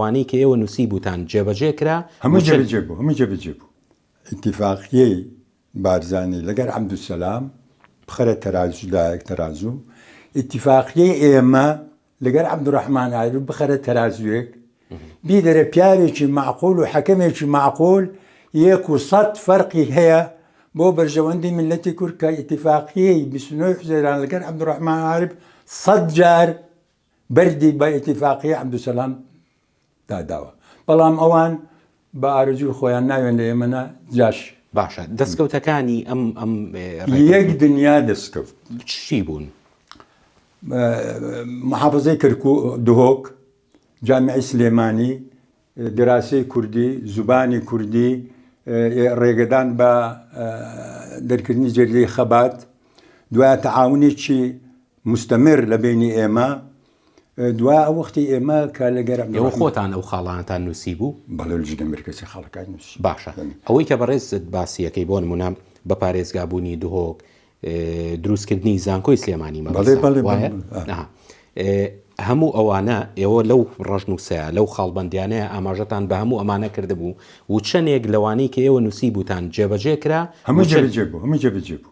لەوانەی کە ئێوە نووسیبووتان جێبەجێ کرا؟ هەموو جێبەجێ بوو، هەموو جێبەجێ بوو. ئیتیفاقیەی بارزانی لەگەر عەبدولسەلام بخەرە تەرازوو لایەک تەرازوو، ئیتیفاقیەی ئێمە لەگەر عەبدولڕەحمان عارف بخەرە تەرازووێک، بیدەرە پیاوێکی مەعقول و حەکەمێکی مەعقول، یەک و سەد فەرقی هەیە بۆ بەرژەوەندی میللەتی کورد کە ئیتیفاقیەی 29 حوزەیران لەگەر عەبدولڕەحمان عارف سەد جار بەردی بە ئیتیفاقیەی عەبدولسەلام داداوە بەڵام ئەوان بە ئارەزووی خۆیان ناوێن لە ئێمە نا جاش. باشە دەستکەوتەکانی ئەم ئەم یەک دنیا دەستکەوت چی بوون؟ محافظەی کەرکوک دهۆک جامیعەی سلێمانی دراسەی کوردی زوبانی کوردی ڕێگەدان بە دەرکردنی جەریدەی خەبات دوای تەعاونێکی مستەمر لە بینی ئێمە دوا ئەو وەختی ئێمە کە لەگەر ئێوە خۆتان ئەو خاڵانەتان نووسی بوو؟ بەڵێ لجنە مرکەزی خاڵەکان نووسی. باشە ئەوەی کە بەڕێزت باسیەکەی بۆ نمونە بە پارێزگابوونی دهۆک دروستکردنی زانکۆی سلێمانی مەبەستە هەموو ئەوانە ئێوە لەو ڕەشنووسەیە لەو خاڵبەندیانەیە ئاماژەتان بە هەموو ئەمانە کردبوو و چەندێک لەوانەی کە ئێوە نووسی بوتان جێبەجێ کرا هەموو جێبەجێ بوو هەموو جێبەجێ بوو.